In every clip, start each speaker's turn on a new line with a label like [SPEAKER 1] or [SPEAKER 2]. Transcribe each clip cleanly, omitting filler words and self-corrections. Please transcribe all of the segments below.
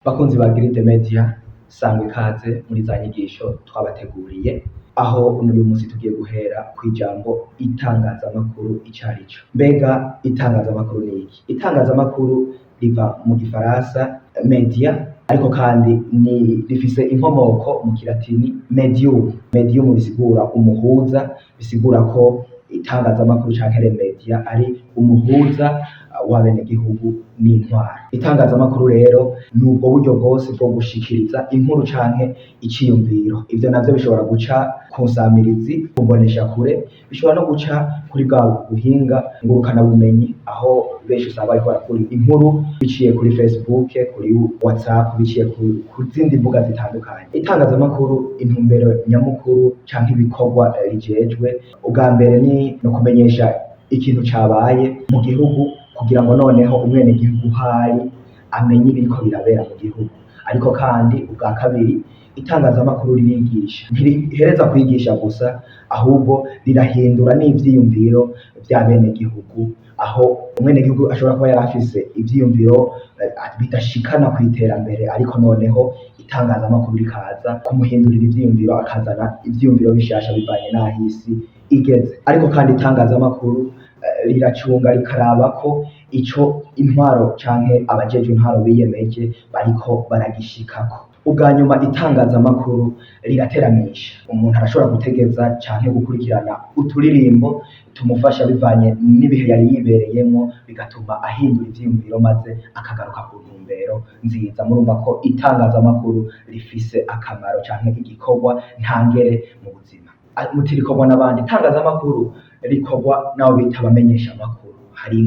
[SPEAKER 1] Bakunzi ba Giride Media, sangwa ikaze muri za nyigisho twabateguriye, aho uyu munsi tugiye guhera kw'ijambo itangazamakuru icarico. Mbega itangazamakuru ni iki? Itangazamakuru riva mu gifaransa media, ariko kandi ni rifise inkomoko mu kilatini medium. Medium bisigura umuhuza, bisigura ko itangazamakuru canke les media ari umuhuza w'abenegihugu n'intwaro. Itangazamakuru rero ni ubwo buryo bwose bwo gushikiriza inkuru canke iciyumviro. Ivyo navyo bishobora guca ku nsamirizi, ku mboneshakure, bishobora no guca kuri bwa buhinga ngurukanabumenyi, aho benshi usanga bariko barakura inkuru biciye kuri Facebook, kuri WhatsApp, biciye ku zindi mbuga zitandukanye. Itangazamakuru, intumbero nyamukuru canke ibikorwa rijejwe, ubwa mbere ni no kumenyesha ikintu cabaye mu gihugu, kugira ngo noneho umwenegihugu uhari amenye ibiriko birabera mu gihugu. Ariko kandi ubwa kabiri, itangazamakuru ririgisha. Ntirihereza kwigisha gusa, ahubwo rirahindura n'ivyiyumviro vy'abenegihugu, aho umwenegihugu ashobora kuba yari afise ivyiyumviro bidashikana kw'iterambere, ariko noneho itangazamakuru rikaza kumuhindurira ivyiyumviro, akazana ivyiyumviro bishasha bivanye n'aho isi igeze. Ariko kandi itangazamakuru riracunga, rikaraba ko ico intwaro canke abajejwe intwaro biyemeje bariko baragishikako. Ubwa nyuma, itangazamakuru rirateramisha. Umuntu arashobora gutegeza canke gukurikirana uturirimbo tumufasha bivanye n'ibihe yari yibereyemwo, bigatuma ahindura ivyiyumviro maze akagaruka ku ntumbero nziza. Murumva ko itangazamakuru rifise akamaro canke igikorwa ntangere mu buzima. Muti rikorwa n'abandi? Itangazamakuru rikorwa n'abo bita abamenyeshamakuru. Hari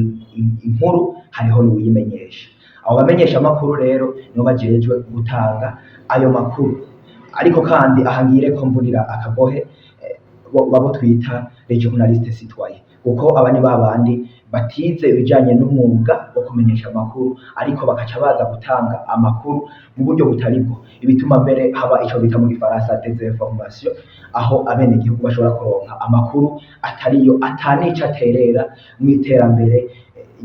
[SPEAKER 1] inkuru, hariho n'uwuyimenyesha. Abo bamenyeshamakuru rero nibo bajejwe gutanga ayo makuru. Ariko kandi aha ngire ko mvunira akagohe babo twita les journalistes citoyens, kuko aba ni babandi batize ibijanye n'umwuga wo kumenyesha amakuru, ariko bakaca baza gutanga amakuru mu buryo butari bwo, ibituma mbere haba ico bita mu gifaransa désinformation, aho abenegihugu bashobora kuronka amakuru atariyo, atanico aterera mw'iterambere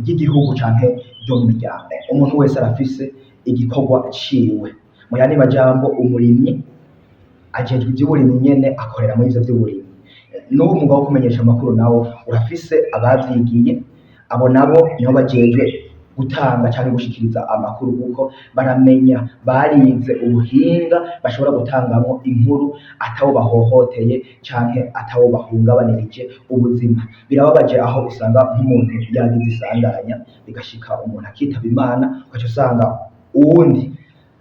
[SPEAKER 1] ry'igihugu canke ryo mu miryango. Umuntu wese arafise igikorwa ciwe. Mu yandi majambo, umurimyi ajejwe ivy'uburimyi nyene, akorera muri ivyo vy'uburimyi. N'uwo mwuga wo kumenyesha amakuru nawo urafise abavyigiye. Abo nabo nibo bajejwe gutanga canke gushikiriza amakuru, kuko baramenya, barize ubuhinga bashobora gutangamwo inkuru atawo bahohoteye canke atawo bahungabanirije ubuzima. Birababaje aho usanga nk'umuntu yagize isanganya, bigashika umuntu akitaba Imana, ugaca usanga uwundi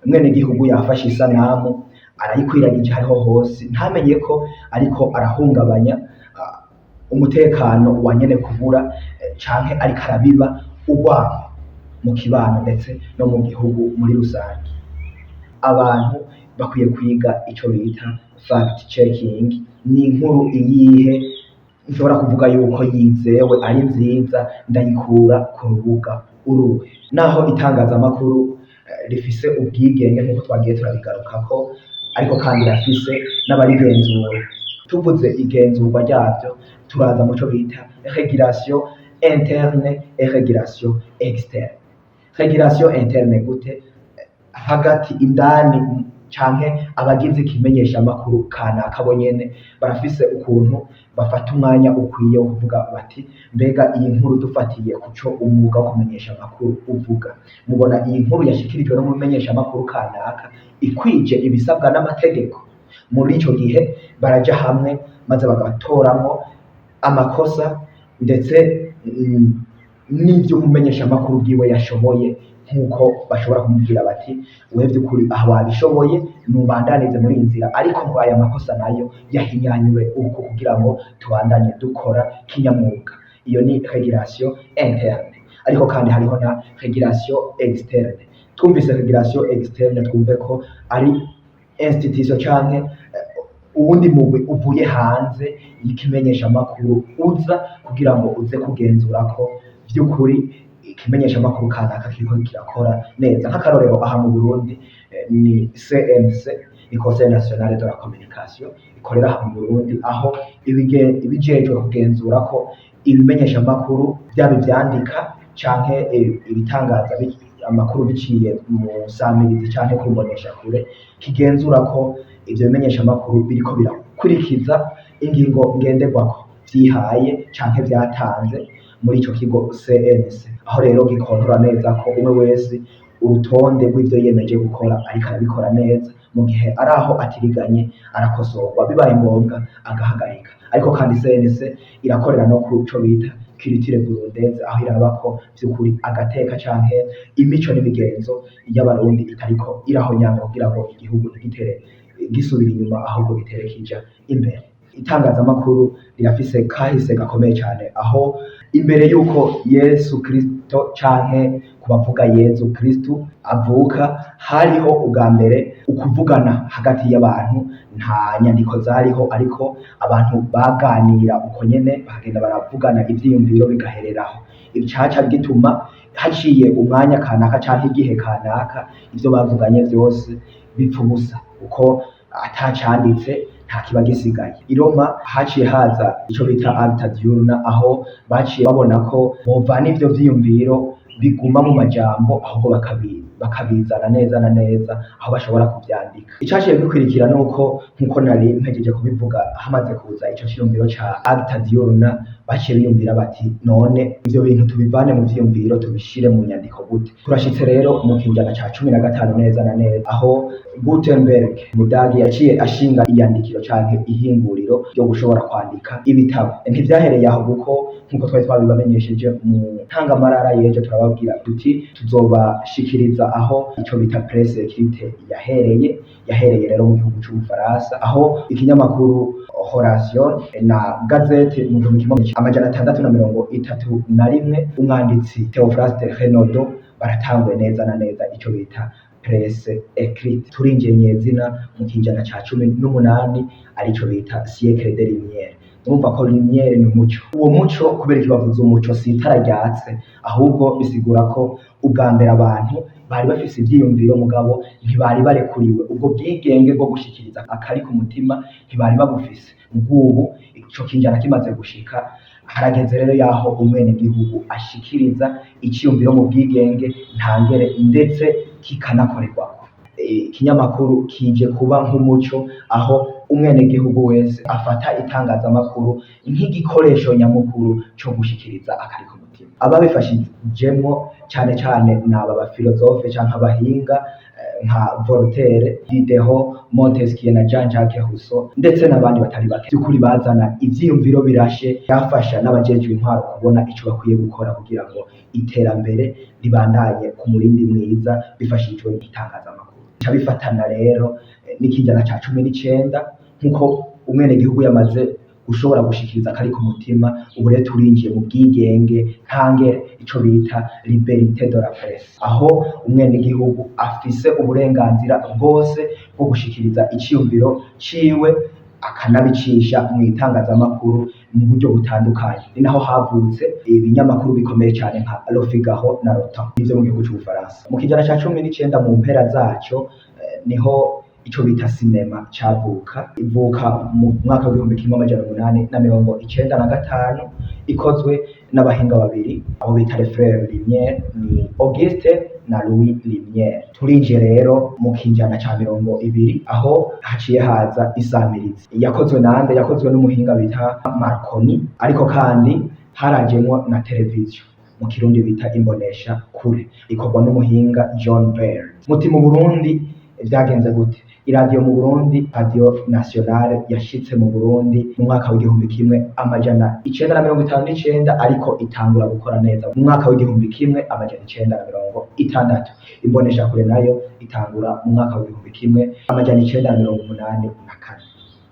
[SPEAKER 1] mwenegihugu yafashe isanamu arayikwiragije hariho hose, ntamenye ko ariko arahungabanya umutekano wa nyene kubura, canke ariko arabiba urwanko mu kibano ndetse no mu gihugu muri rusange. Abantu bakwiye kwiga ico bita fact checking. Ni inkuru iyihe nshobora kuvuga yuko yizewe, ari nziza? Ndayikura ku rubuga uruhe? Naho itangazamakuru rifise ubwigenge nk'uko twagiye turabigarukako, ariko kandi rirafise n'abarigenzura. Tuvuze igenzurwa ryavyo, turaza muco bita régulation interne et régulation externe. Régulation interne gute? Hagati indani canke abagize ikimenyeshamakuru kanaka bo nyene barafise ukuntu bafata umwanya ukwiye wo kuvuga bati: "Mbega iyi nkuru, dufatiye kuco umwuga wo kumenyesha amakuru uvuga, mubona iyi nkuru yashikirijwe n'umumenyeshamakuru kanaka ikwije ibisabwa n'amategeko?" Muri ico gihe baraja hamwe maze bagatoramwo amakosa ndetse n'ivyo umumenyeshamakuru bwiwe yashoboye, nk'uko bashobora kumubwira bati: "Wewe vy'ukuri aha wabishoboye, nubandanize muri iyi nzira, ariko ngo aya makosa nayo yahinyanyure uku kugira ngo tubandanye dukora kinyamwuga." Iyo ni régulation interne. Ariko kandi hariho na régulation externe. Twumvise régulation externe, twumve ko ari institution canke uwundi mugwi uvuye hanze y'ikimenyeshamakuru, uza kugira ngo uze kugenzura ko vy'ukuri ikimenyeshamakuru kanaka kiriko kirakora neza. Nk'akarorero, aha mu Burundi ni CNC, ni Conseil National de la Communication, ikorera aha mu Burundi, aho ibijejwe kugenzura ko ibimenyeshamakuru, vyaba ivyandika canke ibitangaza. amakuru biciye mu samirizi canke ku mboneshakure, kigenzura ko ivyo bimenyeshamakuru biriko birakurikiza ingingo ngenderwako vyihaye canke vyatanze muri ico kigo CNC, aho rero gikontora neza ko umwe wese urutonde rw'ivyo yiyemeje gukora ariko arabikora neza. Mu gihe ari aho atiriganye, arakosorwa, bibaye ngombwa agahagarika. Ariko kandi CNC irakorera no ku co bita culture burundaise, aho iraba ko vy'ukuri agateka canke imico n'imigenzo y'Abarundi itariko irahonyanga, kugira ngo igihugu ntigitere gisubira inyuma, ahubwo gitere kija imbere. Itangazamakuru rirafise kahise gakomeye cane, aho imbere y'uko Yesu Kristo canke ku bavuga Yezu Kristu avuka, hariho ubwa mbere ukuvugana hagati y'abantu. Nta nyandiko zariho, ariko abantu baganira uko nyene, bakagenda baravugana ivyiyumviro bigahereraho. Icaca gituma haciye umwanya kanaka canke igihe kanaka, ivyo bavuganye vyose bipfa ubusa, kuko atacanditse nta kiba gisigaye. I Roma haciye haza ico bita Alta Diurna, aho baciye babona ko bovana ivyo vyiyumviro biguma mu majambo, ahubwo bakabizana neza na neza aho bashobora kuvyandika. Icaciye gikurikira nuko, nkuko nari mpejeje kubivuga, hamaze kuza ico ciyumviro ca Alta Diurna, baciye biyumvira bati: "None ivyo bintu tubivane mu vyiyumviro tubishire mu nyandiko gute?" Turashitse rero mu kinjana ca 15 neza na neza, aho Gutenberg, Umudagi, yaciye ashinga iyandikiro canke ihinguriro ryo gushobora kwandika ibitabo. Ntivyahereye aho, kuko nkuko twari twabibamenyesheje mu ntangamarara y'ejo, turababwira tuti tuzobashikiriza aho ico bita presse écrite yahereye. Yahereye rero mu gihugu c'Ubufaransa, aho ikinyamakuru Horation na Gazette mu 1631, umwanditsi Théophraste Renaudot, baratanguye neza na neza ico bita presse écrite. Turinjiye nyezina mu kinjana ca 18, arico bita siècle des Lumières. Urumva ko lumière ni umuco. Uwo muco, kubera iki bavuze umuco? Si itara ryatse, ahubwo bisigura ko ubwa mbere abantu bari bafise ivyiyumviro, mugabo ntibari barekuriwe ubwo bwigenge bwo gushikiriza akari ku mutima, ntibari babufise. Mugubu ico kinjana kimaze gushika, harageze rero yaho umwenegihugu ashikiriza iciyumviro mu bwigenge ntangere, ndetse kikanakorerwako. Ikinyamakuru kije kuba nk'umuco, aho umwenegihugu wese afata itangazamakuru nk'igikoresho nyamukuru co gushikiriza akari ku mutima. Ababifashijemwo cane cane ni aba bafilozofe canke abahinga nka Voltaire, Diderot, Montesquieu na Jean-Jacques Rousseau, ndetse n'abandi batari bake. Vy'ukuri bazana ivyiyumviro birashe, byafasha n'abajejwe intwaro kubona ico bakwiye gukora kugira ngo iterambere ribandanye ku murindi mwiza bifashijwe n'itangazamakuru. Bica bifatana rero n'ikinjana ca 19, nk'uko umwenegihugu yamaze gushobora gushikiriza akari ku mutima. Ubu rero turinjiye mu bwigenge ntangere, ico bita liberté de la presse, aho umwenegihugu afise uburenganzira bwose bwo gushikiriza iciyumviro ciwe, akanabicisha mu itangazamakuru mu buryo butandukanye. Ni naho havutse ibinyamakuru bikomeye cyane nka Le Figaro na Le Temps, ivyo mu gihugu c'Ubufaransa. Mu kijana ca 19, mu mpera zaco, niho ico bita sinema cavuka. Ivuka mu mwaka w'1895, ikozwe n'abahinga babiri, abo bita les frères Lumière, ni Auguste na Louis Lumière. Turinjiye rero mu kinjana ca 20, aho haciye haza isamirizi. Yakozwe nande? Yakozwe n'umuhinga bita Marconi. Ariko kandi harajemwo na televiziyo, mu Kirundi bita imbonesha kure, ikorwa n'umuhinga John Baird. Muti mu Burundi vyagenze gute? Iradiyo mu Burundi, Radio Nationale, yashitse mu Burundi mu mwaka w'1959, ariko itangura gukora neza mu mwaka w'1960. Imboneshakure nayo itangura mu mwaka w'1984.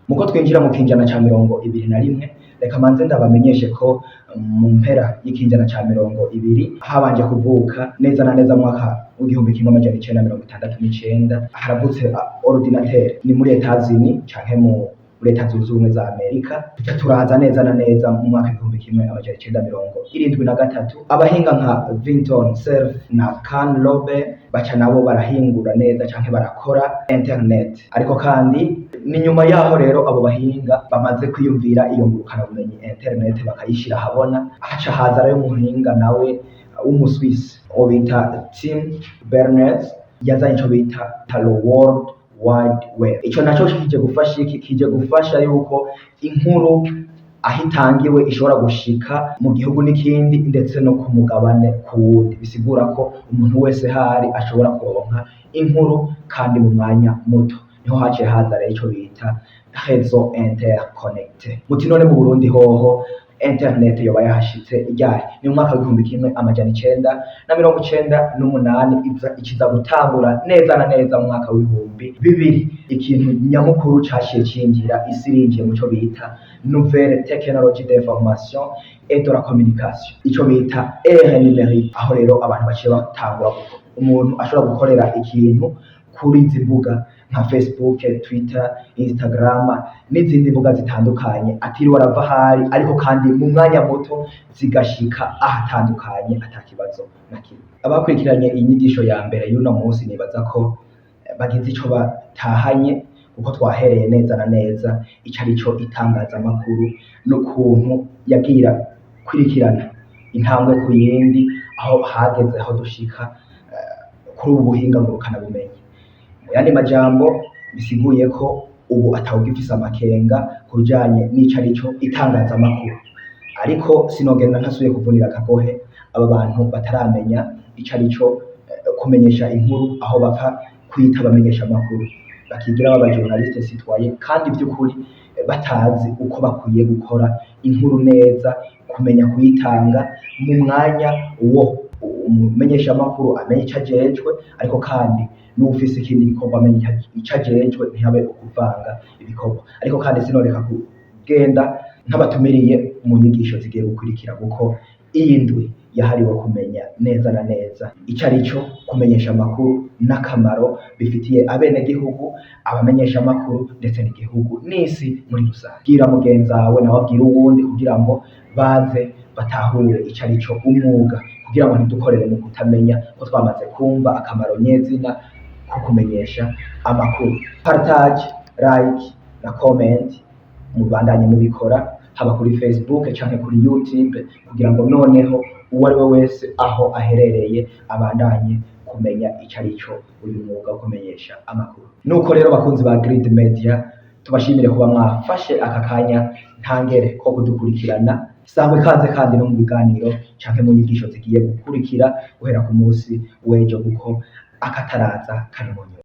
[SPEAKER 1] Muko twinjira mu kinjana ca 21, reka manze ndabamenyeshe ko mu mpera y'ikinjana ca 20 habanje kuvuka neza na neza mu mwaka w'1969 haravutse ordinateur, ni muri Etazini canke mu Leta Zunze Ubumwe za Amerika. Tuca turaza neza na neza mu mwaka 1973, abahinga nka Vinton Cerf na Ken Lobel baca nabo barahingura neza canke barakora internet. Ariko kandi ni nyuma yaho rero abo bahinga bamaze kwiyumvira iyo ngurukanabumenyi internet, bakayishira ahabona, haca haza rero umuhinga nawe w'umuswisi uwo bita Tim Berners yazanye ico bita the World Wide Web. Ico naco kije gufasha iki? Kije gufasha yuko inkuru aho itangiwe ishobora gushika mu gihugu n'ikindi, ndetse no ku mugabane ku wundi. Bisigura ko umuntu wese hari ashobora kuronka inkuru kandi mu mwanya muto. Niho haciye haza rero ico bita réseau interconnecté. Muti none mu Burundi hoho internet yoba yahashitse ryari? Ni mu mwaka w'1998, iza ikiza gutangura neza na neza mu mwaka w'2000. Ikintu nyamukuru caciye cinjira, isi irinjiye mu co bita nouvelle technologie d'information et de la communication, ico bita ère numérique, aho rero abantu baciye batangura, umuntu ashobora gukorera ikintu kuri izi mbuga nka Facebook, Twitter, Instagram n'izindi mbuga zitandukanye, atiriwe arava ahari, ariko kandi mu mwanya muto zigashika ahatandukanye ata kibazo na kimwe. Abakurikiranye inyigisho ya mbere y'uno munsi nibaza ko bagize ico batahanye, kuko twahereye neza na neza ico arico itangazamakuru n'ukuntu yagira kwirikirana intambwe ku yindi, aho hageze aho dushika kuri ubu buhinga ngurukana bumenyi. Mu yandi majambo, bisiguye ko ubu atawugifise amakenga ku bijanye n'ico arico itangazamakuru. Ariko sinogenda ntasubiye kuvunira akagohe aba bantu bataramenya ico arico kumenyesha inkuru, aho bapfa kwita abamenyesha amakuru, bakigira baba journaliste citoyen, kandi vy'ukuri batazi uko bakwiye gukora inkuru neza, kumenya kuyitanga mu mwanya wo umumenyesha amakuru amenye ico ajejwe, ariko kandi n'uwufise ikindi gikorwa amenye ico ajejwe, ntihabe ukuvanga ibikorwa. Ariko kandi sinoreka kugenda ntabatumiriye mu nyigisho zigiye gukurikira, kuko iyi ndwi yahariwe kumenya neza na neza ico arico kumenyesha amakuru n'akamaro bifitiye abenegihugu, abamenyesha amakuru, ndetse n'igihugu n'isi muri rusange. Bwira mugenzawe nawe abwire uwundi, kugira ngo baze batahure ico arico umwuga, kugira ngo ntidukorere mu kutamenya, ko twamaze kumva akamaro nyezina ko kumenyesha amakuru. Partage, like na comment, mubandanye mubikora haba kuri Facebook canke kuri YouTube, kugira ngo noneho uwo ari we wese aho aherereye abandanye kumenya ico arico uyu mwuga wo kumenyesha amakuru. Nuko rero, bakunzi ba Grid Media, tubashimire kuba mwafashe aka kanya ntangere ko kudukurikirana. Sangwe kaze kandi no mu biganiro canke mu nyigisho zigiye gukurikira guhera ku munsi w'ejo, kuko akataraza kari mu nyuma.